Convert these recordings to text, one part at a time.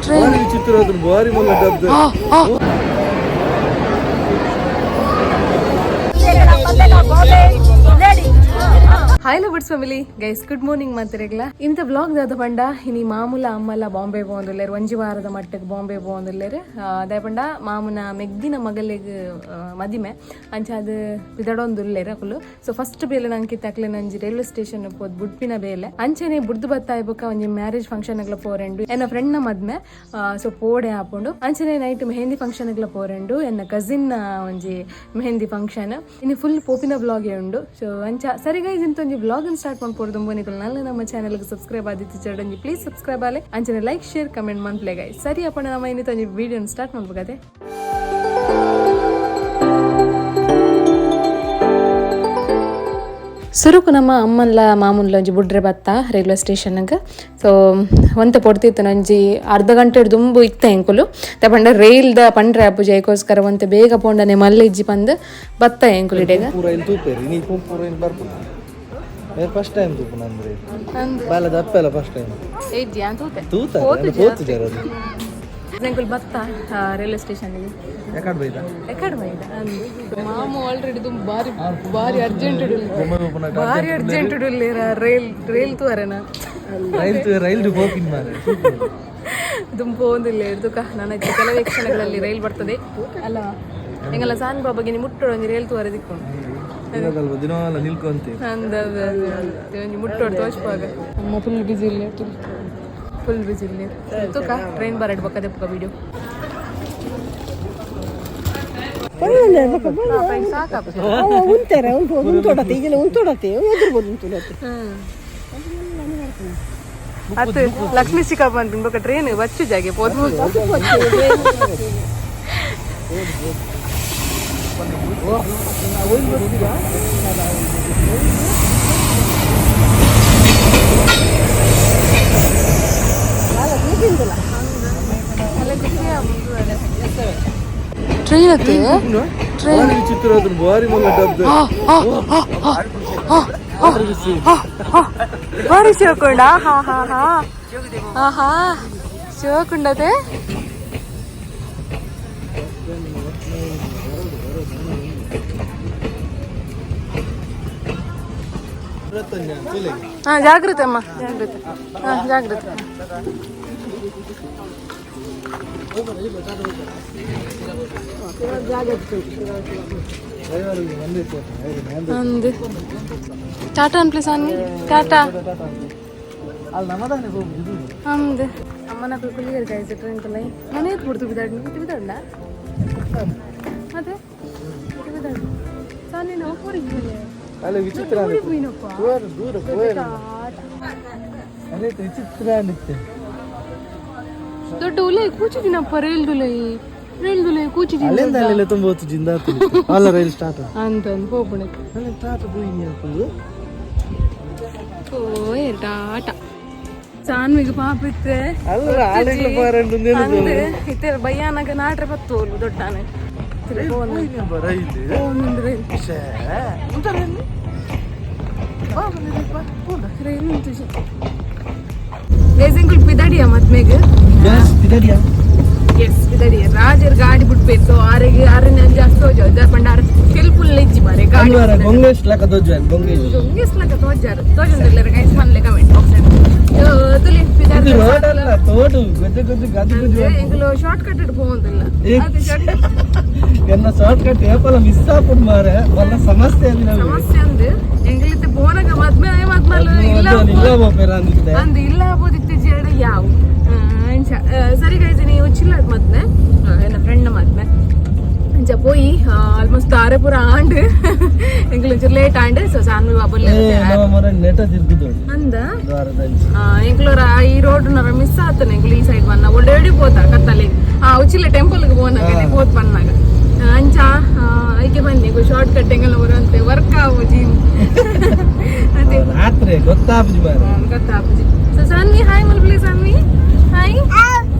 ಭಾರಿ ವಿಚಿತ್ರ ಅದನ್ನ ಭಾರಿ ಮಲ್ಲ ಡಬ್ಬ. Hi lovers family, guys, good morning. ಮಾತಿರಗ್ಲ ಇಂಥ ಬ್ಲಾಗ್ ದಾದ ಪಂಡ ಇನಿ ಮಾಮೂಲ ಅಮ್ಮಲ ಬಾಂಬೆ ಪೋಂದುಲ್ಲೇರು. ಒಂಜಿ ವಾರದ ಮಟ್ಟಕ್ಕೆ ಬಾಂಬೆ ಪೋಂದುಲ್ಲೇರು. ಅದೇ ಪಂಡ ಮಾಮುನ ಮೆಗ್ದಿನ ಮಗಲಿಗ್ ಮದಿಮೆ ಅಂಚ ಅದು ಪಿದಡೊಂದುಲ್ಲೇರು ಅಕುಲು. ಸೊ ಫಸ್ಟ್ ಬೇಲೆ ನಂಗೆ ಅಕ್ಲೆ ನಂಜಿ ರೈಲ್ವೆ ಸ್ಟೇಷನ್ ಪೋದ್ ಬುಡ್ಪಿನ ಬೇಲೆ. ಅಂಚನೆ ಬುಡ್ದು ಬತ್ತಾಯ ಬೊಕ್ಕ ಒಂಜಿ ಮ್ಯಾರೇಜ್ ಫಂಕ್ಷನ್ ಗ್ಲ ಪೋರೆಂಡು. ಎನ್ನ ಫ್ರೆಂಡ್ ನ ಮದ್ಮೆ, ಸೊ ಪೋಡೆ ಆಪುಂಡು. ಅಂಚನೆ ನೈಟ್ ಮೆಹಂದಿ ಫಂಕ್ಷನ್ ಗ್ಲ ಪೋರೆಂಡು. ಎನ್ನ ಕಸಿನ್ ಒಂಜಿ ಮೆಹಂದಿ ಫಂಕ್ಷನ್. ಇನ್ನು ಫುಲ್ ಪೋಪಿನ ಬ್ಲಾಗ್ ಉಂಡು. ಸೊ ಅಂಚ ಸರಿ ಗೈಸ್, ಇಂತ ಒಂಜಿ ಬ್ಲಾಗ್ ಸ್ಟಾರ್ಟ್ ಮಾಡ್ಕೊಡ್ದು ನಿಕಲ್ ನಲ್ಲ ನಮ್ಮ ಚಾನೆಲ್ ಸಬ್ಸ್ಕ್ರೈಬ್ ಆದಿತ್ತು ಚಡಂಜಿ ಪ್ಲೀಸ್ ಸಬ್ಸ್ಕ್ರೈಬ್ ಆಲೆ. ಅಂಚನೆ ಲೈಕ್, ಶೇರ್, ಕಮೆಂಟ್ ಮನ್ಪ್ಲೆ ಗೈಸ್. ಸರಿ ಅಪ್ಪಣ, ನಮ್ಮ ಇನ್ನಿತ ಒಂಜಿ ವಿಡಿಯೋ ಸ್ಟಾರ್ಟ್ ಮಾಡ್ಬೇಕಾದೆ. ಸುರುಕು ನಮ್ಮ ಅಮ್ಮನ್ಲ ಮಾಮೂನ್ಲ ಒಂಜಿ ಬುಡ್ರೆ ಬತ್ತ ರೈಲ್ವೆ ಸ್ಟೇಷನ್ಗೆ. ಸೊ ಒಂತೆ ಪೊಡ್ತಿತ್ತು, ಒಂಜಿ ಅರ್ಧ ಗಂಟೆ ದುಂಬು ಇತ್ತ ಎಂಕುಲು. ಪಂಡ ರೈಲ್ದ ಪಂಡ್ರೆ ಅಪ್ಪುಜಿ, ಐಕೋಸ್ಕರ ಒಂತೆ ಬೇಗ ಪೋಂಡನೆ ಮಲ್ಲೆ ಇಜ್ಜಿ ಪಂದ್ ಬತ್ತ ಎಂಕುಲು ಇಡೆಗ. ಪೂರ ಇಲ್ಲಿ ತೂಪೇರಿ ನೀ ಪೂರ ಇಲ್ಲಿ ಬರ್ಪುನ. ಫಸ್ಟ್ ಟೈಮ್ ತೂಪುನ ಅಂದ್ರೆ ಬಾಲದ ಅಪ್ಪೆಲ್ಲ ಫಸ್ಟ್ ಟೈಮ್ ತೂತ ಪೋತು ಜರ ಅದು. ಎಂಕುಲು ಬತ್ತ ರೈಲ್ವೆ ಸ್ಟೇಷನ್. ಯಾಕಡೆ ಬೈದ? ಎಕಡೆ ಬೈದ. ಮಾಮು ಆಲ್ರೆಡಿ ದುಂಬು ಬಾರಿ ಬಾರಿ ಅರ್ಜೆಂಟ್, ಬಾರಿ ಅರ್ಜೆಂಟ್ ರೈಲ್ ರೈಲ್ ತೂವರೆನಾ. ರೈಲ್ ರೈಲ್ ಹೋಗಿನ್ ಮಾರೆ. ದುಂಬು ಒಂದಿಲ್ಲ ಇರ್ದುಕ. ನನ್ನ ಕೆಲವೇ ಕ್ಷಣಗಳಲ್ಲಿ ರೈಲ್ ಬರ್ತದೆ ಅಲ್ಲ. ಎಂಗಲ್ಲ ಸಾನ್ ಬಾಬಾಗೆ ನೀ ಮುಟ್ಟೋಡು ಒಂಜಿ ರೈಲ್ ತೂವರೆ ದಿಕ್ಕೊಂಡು. ಇಲ್ಲದಲ್ವ ದಿನ ನಿಲ್ಕೊಂತೆ. ಅಂದ ಒಂಜಿ ಮುಟ್ಟೋಡು ತೋಚ್ಪಾಗ. ಅಮ್ಮ ಫುಲ್ ಬಿಸಿ ಇಲ್ಲ, ಫುಲ್ ಬಿಸಿ ಇಲ್ಲ. ತುಕ ಟ್ರೈನ್ ಬರಡ್ ಬಕ್ಕ ದೆಪ್ಪಕ ವಿಡಿಯೋ. ಉಂತಾರೆ ಉಂಟು ಉಂಟೋಡತ್ತೆ ಈಗಿನ ಉಂಟೋಡತ್ತೆ ಎದುರ್ಬೋದು ಉಂಟೋಡತ್ತೆ. ಅತ್ ಲಕ್ಷ್ಮೀ ಸಿಕ್ಕಪ್ಪ ಅಂತ ಬೊಕ್ಕ ಟ್ರೈನ್ ಬಚ್ಚು ಜಾಗೆ ಪೋದು. ಟ್ರೈನ್ ಅತ್ತೆ. ಭಾರಿ ವಿಚಿತ್ರ ಅದನ್ನ ಭಾರಿ ಮಲ್ಲ ಡಬ್ಬ. ಭಾರಿ ಶಿವಕೊಂಡ. ಹಾ ಹಾ ಹಾ ಆಹಾ, ಶಿವಕುಂಡತೆ. ಹಾ, ಜಾಗೃತೆ ಅಮ್ಮ, ಜಾಗೃತೆ. ಹಾ, ಜಾಗೃತೆ. ಅಂದು ಟಾಟಾ ಅನ್ಪ್ಲಿ ಸಾನ್ವಿ, ಟಾಟಾ. ಅಲ್ಲಿ ನಮ್ಮದಾನೆ ಹೋಗುದು. ಅಂದು ಅಮ್ಮನ ಕುಲ್ಲಿಗರ್ ಗೈಸ್ ಟ್ರೈನ್ ತಲೆ ಮನೆ ಎತ್ತು ಬಿಡ್ತು. ಬಿದಾಡ್ ಬಿದಾಡ್ಲ ಅದೇ ಬಿದಾಡ್ ಸಾನಿ ನಾವು ಊರಿಗೆ ಬಂದೆ. ಅಲ್ಲಿ ವಿಚಿತ್ರ. ಊರಿಗೆ ಹೋಯ್ನಪ್ಪ. ದೂರ ದೂರ ಪೋಯ್. ಅದೇ ವಿಚಿತ್ರ ಅನಿತ್ತೆ. ದೊಡ್ಡ ಉಲೈ ಕೂಚಿದಿನಪ್ಪ. Rail ದುಲೈ, rail ದುಲೈ ಕೂಚಿದಿನ. ಅಲ್ಲಿಂದ ಅಲ್ಲೆಲ್ಲ ತುಂಬ ಹೊತ್ತು ಜಿಂದ ಅಲ್ಲ ರೈಲ್ ಸ್ಟಾರ್ಟ್. ಅಂತ ಅಂದ್ ಹೋಗ್ಬಿಡಕ್ಕೆ. ಅಲ್ಲಿ ಸ್ಟಾರ್ಟ್ ಹೋಗಿ ಹಾಕೊಂಡು. ಓಯ್ ಟಾಟಾ ಸಾನ್ವಿಗೆ ಪಾಪ ಇತ್ತೆ. ಅಲ್ಲ ಆಲೆಗ್ಲ ಬಾರಂಡು. ಅಂದ್ ಇತ್ತೆ ಭಯಾನಕ ನಾಟ್ರೆ ಪತ್ತೋಲು ದೊಡ್ಡಾನೆ. ರೈಲ್. ರೈಲ್ ರೈಲ್ ಉಂಟು. ಗೈಸ್, ಪಿದಡಿಯ ಮದ್ಮೆಗ್. ಪಿದಡಿಯಾ? ಎಸ್, ಪಿದಡಿಯ. ರಾಜರ್ ಗಾಡಿ ಬಿಟ್ಬೇಕು. ಸೊ ಆರಿಗೆ ಆರನೇ ಅಂಜಿ ಅಷ್ಟು ಹೋಜ ಪಂಡ ಆರ್ ಹೆಲ್ಪುಲ್ ಇಜ್ಜಿ ಮಾರೆ ಗಾಡಿ. ಬೊಂಗೇಶ್ ಲಕ ದೊಜ್ಜ ಬೊಂಗೇಶ್. ದೊಂಗೆಸ್ ಲಕ ತೋಜಾರ ತೋಜೊಂದಿಲ್ಲ ಗೈಸ್. ಮನ್ಲೆ ಕಮೆಂಟ್ ಬಾಕ್ಸ್ ತುಲಿ. ಇದು ರೋಡ್ ಅಲ್ಲ, ತೋಡು. ಗೊಜ್ಜೆ ಗೊಜ್ಜೆ ಗದಿ ಗುಜ್ಜು. ಎಂಕುಲು ಶಾರ್ಟ್ ಕಟ್ ಇಟ್ಟು ಪೋವಂದಿಲ್ಲ ಅದು ಶಾರ್ಟ್. ಎನ್ನ ಶಾರ್ಟ್ ಕಟ್ ಏಪಲ ಮಿಸ್ ಆಪುಂಡು ಮಾರೆ. ಮಲ್ಲ ಸಮಸ್ಯೆ ಅಲ್ಲಿ ನಾವು. ಸಮಸ್ಯೆ ಅಂದ್ ಎಂಕಲಿತ್ತೆ ಪೋನಗ ಮದ್ಮೆ ಆಯ್ ಮದ್ಮಲ್ ಇಲ್ಲ. ಇಲ್ಲ ಬೋಪೇರ ಅಂದಿದ್ದೆ. ಅಂದ್ ಇಲ್ಲ ಬೋದಿತ್ತೆ ಜೇಡ ಯಾವು ಅಂಚ. ಸರಿ ಗೈಸ್, ನೀವು ಚಿಲ್ಲದ್ ಮದ್ಮೆ, ಎನ್ನ ಫ್ರೆಂಡ್ ಮದ್ಮೆ. ಅಂಚ ಪೋಯಿ ಆಲ್ಮೋಸ್ಟ್ ತಾರೆ ಪೂರ ಆಂಡ್. ಎಂಕುಲು ಒಂಚೂರು ಲೇಟ್ ಆಂಡ್. ಸೊ ಸಾನ್ವಿ ಬಾಬುಲ್. ಏ ನಮ್ಮ ಮೊರ ನೆಟ ತಿರ್ಗುದೋಡು. ಅಂದ. ದ್ವಾರದಂಚಿ. ಎಂಕ್ಲೂರ ಈ ರೋಡ್ ನರ ಮಿಸ್ ಆತನ. ಎಂಕ್ಲು ಈ ಸೈಡ್ ಬನ್ನ ಒಳ್ಳೆ ಪೋತ ಕತ್ತಲೆ ಆ ಉಚ್ಚಿಲ ಟೆಂಪಲ್ ಗೆ ಪೋನಾಗ ಪೋತ್ ಬನ್ನಾಗ. ಅಂಚ ಐಕೆ ಬನ್ನಿ. ಶಾರ್ಟ್ ಕಟ್ ಎಂಗಲ ಬರುವಂತೆ ವರ್ಕ್ ಆವುಜಿ ಅದೇ. ರಾತ್ರಿ ಗೊತ್ತಾಪುಜಿ ಮಾರೆ. ಗೊತ್ತಾಪುಜಿ. ಸೊ ಸಾನ್ವಿ ಹಾಯ್ ಮಲ್ಪಲೆ. Sanvi hi,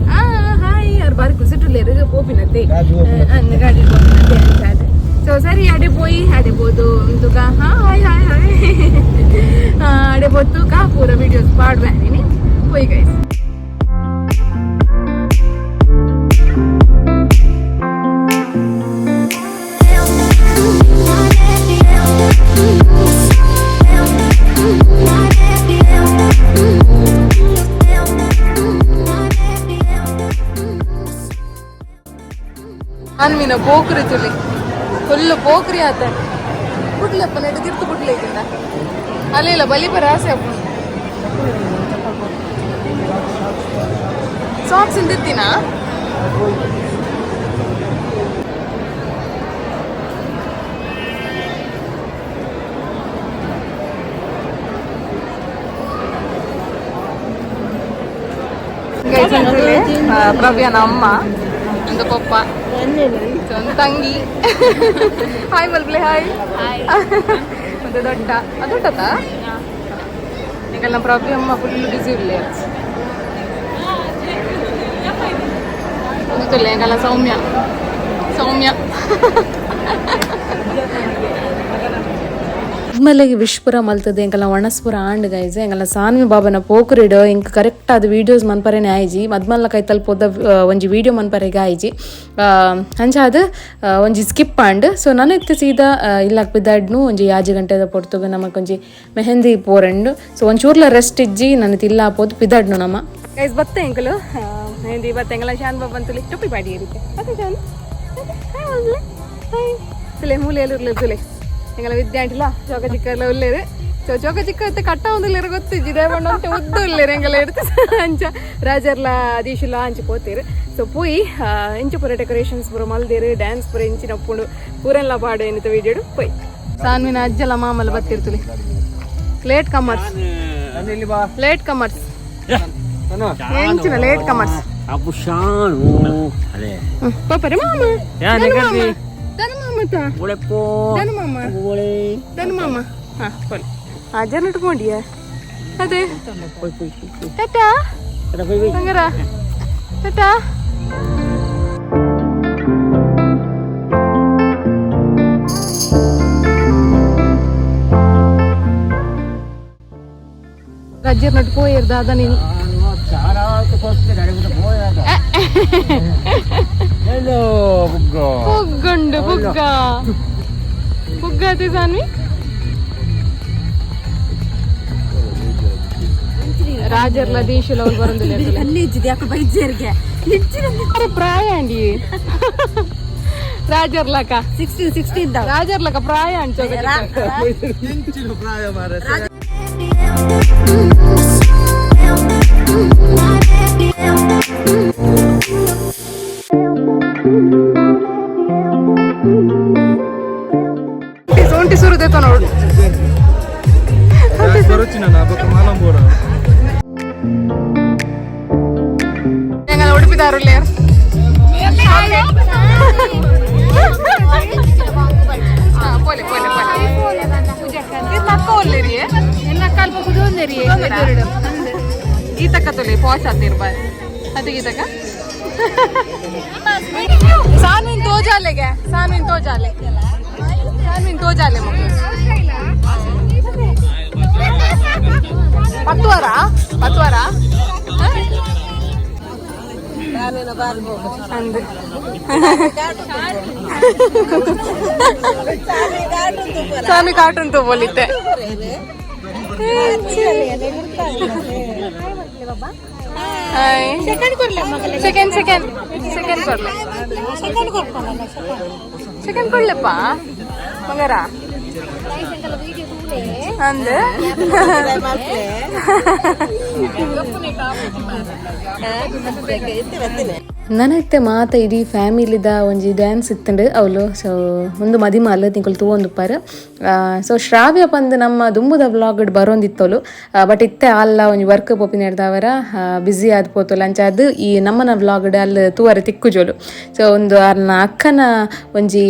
hi. ಅವ್ರು ಬಾರಿ ಕುಸಿಟುಲ್ಲೇರು ಪೋಪಿನತ್ತೆ. ಗಾಡಿ ಪೋಪಿನತ್ತೆ. ಅಂದ್ ಗಾಡಿ ಪೋಪಿನತ್ತೆ. ಅಂಚ ಅದೇ. ಸೊ ಸರಿ, ಅಡೆ ಪೋಯಿ ಅಡೆ ಪೋದು ತುಕ. ಹಾ, ಹಾಯ್ ಹಾಯ್ ಹಾಯ್. ಅಡೆ ಪೋತು ಕಾ ಪೂರ ವಿಡಿಯೋಸ್ ಪಾಡ್ವೆ ನೀನಿ. ಪೋಯಿ ಗೈಸ್. ಅನ್ಮಿನ ಪೋಕ್ರಿ ತುಲಿ ಫುಲ್ ಪೋಕ್ರಿ ಆತ. ಬುಡ್ಲಪ್ಪ ನೆಟ್ಟು ತಿರ್ತು ಬುಡ್ಲೇಕಿಂದ ಅಲ್ಲ ಇಲ್ಲ ಬಲಿ ಬರ ಆಸೆ ಅಪ್ಪ. ಸಾಕ್ಸ್ ಇಂದಿತ್ತೀನಾ? ಪ್ರವ್ಯನ ಅಮ್ಮ ಒಂದು ಪಪ್ಪ, ಒಂದು ತಂಗಿ. ಹಾಯ್ ಮಲ್ಪ್ಲೆ, ಹಾಯ್. ಮತ್ತೆ ದೊಡ್ಡ ದೊಡ್ಡದ ಈಗೆಲ್ಲ ಪ್ರವ್ಯ ಅಮ್ಮ ಫುಲ್ ಬ್ಯುಸಿ ಇರಲಿ. ಒಂದು ಎಂಗಲ್ಲ ಸೌಮ್ಯ ಸೌಮ್ಯ. ಮದ್ಮಲೆಗೆ ವಿಶ್ಪುರ ಮಲ್ತದೆ ಎಂಕಲ್ನ ಒಣಸ್ಪುರ ಆಂಡ್ ಗೈಸ್. ಎಂಕಲ್ನ ಸಾನ್ವಿ ಬಾಬನ ಪೋಕುರಿಡ್ ಎಂಕ್ ಕರೆಕ್ಟ್ ಆದ ವೀಡಿಯೋಸ್ ಮನ್ಪರೆನೆ ಆಯ್ಜಿ. ಮದ್ಮಲ್ಲ ಕೈತಲ್ ಪೋದ ಒಂಜಿ ವೀಡಿಯೋ ಮನ್ಪರೆಗೆ ಆಯ್ಜಿ. ಅಂಚಾದ್ ಒಂಜಿ ಸ್ಕಿಪ್ ಆಂಡ್. ಸೊ ನನ ಇತ್ತೆ ಸೀದಾ ಇಲ್ಲಕ್ ಬಿದ್ದಾಡ್ನು. ಒಂಜಿ ಯಾಜಿ ಗಂಟೆದ ಪೊರ್ತುಗು ನಮಕ್ ಒಂಜಿ ಮೆಹಂದಿ ಪೋರಂಡು. ಸೊ ಒಂಚೂರ್ಲ ರೆಸ್ಟ್ ಇಜ್ಜಿ, ನನ್ನ ತಿಲ್ಲ ಪೋದು ಪಿದಾಡ್ನು ನಮ್ಮ. ಗೈಸ್, ಬತ್ತೆ ಎಂಕಲು ಮೆಹಂದಿ ಬತ್ತೆ. ಎಂಕಲ ಶಾನ್ ಬಾಬಾ ಅಂತಲಿ ಟೊಪ್ಪಿ ಪಾಡಿ ಇರುತ್ತೆ. ಅದೇ ಶಾನ್, ಹಾಯ್ ಹಾಯ್. ತುಲೆ ಮೂಲೆಯಲ್ಲಿ ತುಲೆ ಎಂಗಲ ವಿದ್ಯಾಂಟಿಲ ಚೋಕ ಚಿಕ್ಕ ಎಲ್ಲ ಉಲ್ಲೇರು. ಸೊ ಚೋಕ ಚಿಕ್ಕ ಇತ್ತೆ ಕಟ್ಟ ಒಂದುಲ್ಲೇರು ಗೊತ್ತಿಜ್ಜಿ. ದೇವಣ್ಣ ಅಂತ ಉದ್ದು ಉಲ್ಲೇರು ಎಂಗಲ എടുത്ത്. ಅಂಚ ರಾಜರ್ಲ ದೀಶುಲ ಅಂಚ ಪೋತೇರು. ಸೊ ಪೋಯಿ ಇಂಚ ಪೂರ ಡೆಕೋರೇಷನ್ಸ್ ಪೂರ ಮಲ್ದೇರು, ಡ್ಯಾನ್ಸ್ ಪೂರ ಇಂಚಿನ ಉಪ್ಪುಂಡು ಪೂರೆಲ್ಲ ಪಾಡು ಏನಿತ್ತು ವೀಡಿಯೋಡು ಪೋಯ್. ಸಾನ್ವಿನ ಅಜ್ಜಲ ಮಾಮಲ ಬತ್ತಿರ್ತುಲಿ. Late comers, late comers, ಎಂಚಿನ ಲೇಟ್ ಕಮರ್ಸ್. ಅಪ್ಪು ಶಾನು ಅದೇ. ಪಾಪರೆ ಮಾಮ. ಯಾ, ಧನು ಮಾಮ ತಾ. ಒಳೆಪೋ. ಧನು ಮಾಮ. ಒಳೆ. ಧನು ಮಾಮ. ಹಾ ಪೋಲಿ. ಆ ಜನ ಇಟ್ಕೊಂಡಿಯ ಅದೇ. ಟಾಟಾ ಬಂಗಾರ, ಟಾಟಾ. ರಜ್ಜರ್ ನಟ್ ಪೋಯಿರ್ ದಾದ ನೀನು. ಹೆಲೋ ಬುಗ್ಗ. ಪುಗ್ಗುಂಡು ಪುಗ್ಗ ಪುಗ್ಗ ಅತಿ ಸಾನ್ವಿ. ರಾಜರ್ಲ ದೀಶುಲ ಅವ್ರು ಬರಂದಿಲ್ಲ. ಅಲ್ಲಿ ಇಜ್ಜಿದೆ ಯಾಕೆ ಬೈಜೇರಿಗೆ? ಪ್ರಾಯ ಅಂಡಿ ರಾಜರ್ಲಕ. 16 16. ರಾಜರ್ಲಕ ಪ್ರಾಯ ಅಂಚ. ಪ್ರಾಯ ಮಾರ. ಸೋಂಟಿ ಸುರುದೇತ ನೋಡು. ಬರುಚಿನ ಬೊಕ್ಕ ಮಾಲಂಬೋಡ. ಎಂಗಲ ಉಡುಪಿದಾರುಲ್ಲೇರ್. ಪೋಲೆ ಪೋಲೆ ಪೋಲೆ. ಇರ್ನ ಅಕ್ಕ ಒಲ್ಲೇರಿ? ಎನ್ನ ಅಕ್ಕ ಅಲ್ಪ ಕುದೊಂದೇರಿ. ಗೀತಕ್ಕ ತೊಲೆ ಪಾಶ್ ಆತಿರ್ ಬಾಯ್ ಅದು ಗೀತಕ್ಕ. ಸಾನ್ವಿನ್ ತೋಜಾಲೆಗೆ, ಸಾನ್ವಿನ್ ತೋಜಾಲೆ, ಸಾನ್ವಿನ್ ತೋಜಾಲೆ ಮಕ್ಕಳು. ಪತ್ವಾರ ಪತ್ವಾರ ಅಂದು. ಸಾನ್ವಿ ಕಾರ್ಟೂನ್ ತಗೋಲಿತ್ತೆ. Second second second ಕೊಡ್ಲೆ, second ಕೊಡ್ಲೆಪ್ಪ ಬಂಗಾರ ಅಂದು. ನನತ್ತೆ ಮಾತ ಇಡೀ ಫ್ಯಾಮಿಲಿದ ಒಂಜಿ ಡ್ಯಾನ್ಸ್ ಇತ್ತಂಡು ಅವಳು. ಸೊ ಒಂದು ಮದಿಮಾಲ್ ನಿಕುಲು ತೂವೊಂದುಪ್ಪಾರು. ಸೊ ಶ್ರಾವ್ಯ ಪಂದ್ ನಮ್ಮ ದುಂಬುದ ವ್ಲಾಗ್ ಬರೋಂದಿತ್ತೋಲು. ಬಟ್ ಇತ್ತೆ ಅಲ್ಲ ಒಂಜಿ ವರ್ಕ್ ಪೋಪಿನ ಬ್ಯುಸಿ ಆದ್ ಪೋತೋಲು. ಅಂಚ ಅದು ಈ ನಮ್ಮನ ವ್ಲಾಗ್ ಅಲ್ಲಿ ತೂವರೆ ತಿಕ್ಕುಜೋಲು. ಸೊ ಒಂದು ಅರ್ನ ಅಕ್ಕನ ಒಂಜಿ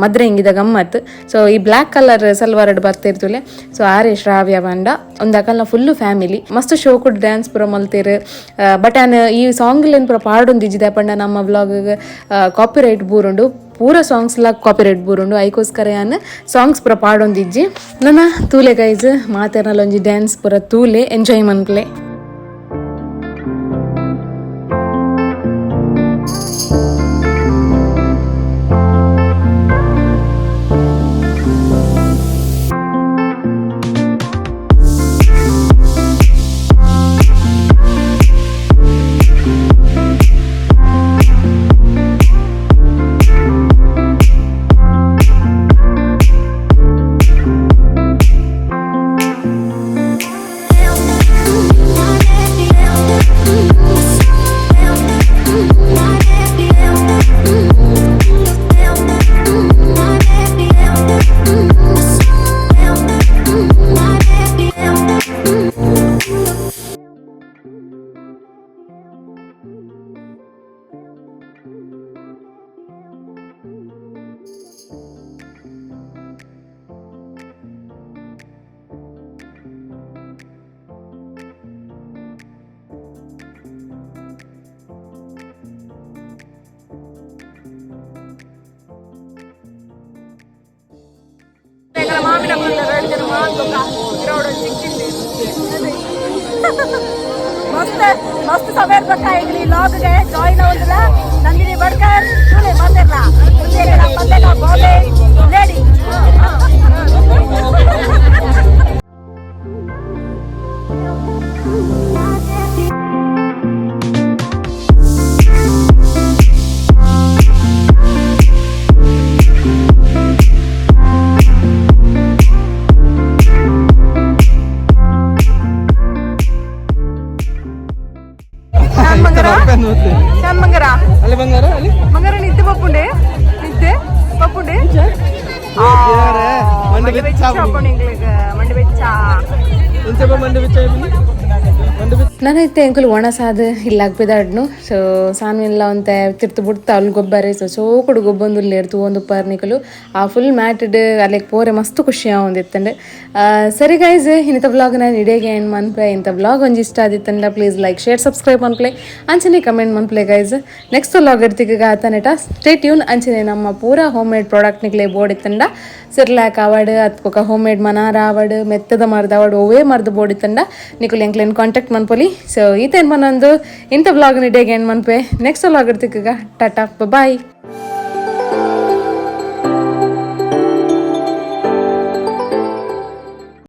ಮದ್ರೆ ಇಂಗಿದ ಗಮ್ಮತ್. ಸೊ ಈ ಬ್ಲ್ಯಾಕ್ ಕಲರ್ ಸಲ್ವಾರ್ ಬರ್ತಿರ್ತುಲೆ. ಸೊ ಆರೆ ಶ್ರಾವ್ಯ ಬಂಡ. ಒಂದು ಅಕಲ್ನ ಫುಲ್ ಫ್ಯಾಮಿಲಿ ಮಸ್ತ್ ಶೋಕುಡ್ ಡ್ಯಾನ್ಸ್ ಪೂರ ಮಲ್ತೇರು. ಬಟ್ ಆನ್ ಈ ಸಾಂಗ್ ಪೂರ ಪಾಡೊಂದಿಜ್ಜಿದೆ ಪಂಡ ನಮ್ಮ ವ್ಲಾಗ್ ಕಾಪಿರೈಟ್ ಬೂರುಂಡು. ಪೂರ ಸಾಂಗ್ಸ್ ಲ ಕಾಪಿರೈಟ್ ಬೂರುಂಡು. ಐಕೋಸ್ಕರ ಯಾನ್ ಸಾಂಗ್ಸ್ ಪೂರ ಪಾಡೊಂದಿಜ್ಜಿ. ನನ್ನ ತೂಲೆ ಗೈಸ್, ಮಾತೆರ್ನಲ ಒಂಜಿ ಡ್ಯಾನ್ಸ್ ಪೂರ ತೂಲೆ, ಎಂಜಾಯ್ ಮನ್ಪ್ಲೆ. ಮಸ್ತ್ ಮಸ್ತ್ ಸಮಯ ಬೇಕಾಗ್ಲಿ ಲಾಗ್ಗೆ ಜಾಯಿನ್ ಆವಂದಿಲ್ಲ. ನಂದಿನಿ ಬಡ್ಕರ್ ಸುಳೆ ಮಾತಾಡ್ಲಾ ಪಂದೆಗ ಬಾಂಬೆ ಲೇಡಿ. ಬಂಗಾರ, ಶಾನ್ ಬಂಗಾರ. ಅಲ್ಲಿ ಬಂಗಾರ ಅಲ್ಲಿ. ಬಂಗಾರ, ನಿದ್ದೆ ಪಪ್ಪುಂಡೆ, ನಿದ್ದೆ ಪಪ್ಪುಂಡೆ. ಮಂಡೆ ಬೆಚ್ಚ. ಮಂಡೆ ಬೆಚ್ಚ. ಇಂಚಪ್ಪ, ಮಂಡೆ ಬೆಚ್ಚ, ಮಂಡೆ ಬೆಚ್ಚ. ನಾನೈತೆ ಎಂಕುಲು ಒಣಸಾದ ಇಲ್ಲ ಅಗ್ಪಿದಾಡ್ನು. ಸೊ ಸಾನ್ವಿನ್ಲ ಒಂತೆ ತಿರ್ತು ಬುಡ್ತ ಅಲ್ಲಿ ಗೊಬ್ಬರೆ. ಸೊ ಸೋಕುಡು ಗೊಬ್ಬೊಂದುಲ್ಲೇರ್ ತೂವೊಂದು ನಿಕುಲು. ಆ ಫುಲ್ ಮ್ಯಾಟಡ್ ಅಲ್ಲಿಗೆ ಪೋರೆ ಮಸ್ತ್ ಖುಷಿ ಆವೊಂದಿತ್ತಂಡ್. ಸರಿ ಗೈಸ್, ಇಂಥ ಬ್ಲಾಗ್ ನಾನು ಇಡೀಗೆ ಏನು ಮನ್ಪೆ. ಇಂಥ ಬ್ಲಾಗ್ ಒಂಜಿ ಇಷ್ಟ ಆದಿತ್ತಂಡ ಪ್ಲೀಸ್ ಲೈಕ್, ಶೇರ್, ಸಬ್ಸ್ಕ್ರೈಬ್ ಮನ್ಪ್ಲೆ, ಅಂಚನೆ ಕಮೆಂಟ್ ಮನ್ಪ್ಲೆ ಗೈಸ್. ನೆಕ್ಸ್ಟ್ ವ್ಲಾಗ್ ಇರ್ತಿಗ ಆತನೇಟ ಸ್ಟೇ ಟ್ಯೂನ್. ಅಂಚನೆ ನಮ್ಮ ಪೂರಾ ಹೋಮ್ ಮೇಡ್ ಪ್ರಾಡಕ್ಟ್ ನಿಕ್ಲೆ ಬೋರ್ಡ್ ಇತ್ತಂಡ, ಸಿರ್ಲ್ಯಾಕ್ ಆವಡ್, ಅತ್ಪೊಕ ಹೋಮ್ ಮೇಡ್ ಮನಾರ ಆವಡ್, ಮೆತ್ತದ ಮರ್ದ ಆವಡ್, ಒವೇ ಮರ್ದ ಬೋರ್ಡ್ ಇತ್ತಂಡ ನಿಕುಲು ಎಂಕ್ಲೆನ್ ಕಾಂಟ್ಯಾಕ್ಟ್ ಮನ್ಪೊಲಿ. ಸೊ ಈತೇನು ಮನೊಂದು ಇಂಥ ಬ್ಲಾಗ್ ನಿಡೇಗೆ ಏನು ಮನ್ಪೆ. ನೆಕ್ಸ್ಟ್ ವ್ಲಾಗ್ ಇರ್ತಿಗ, ಟಾಟಾ, ಬಾಯ್.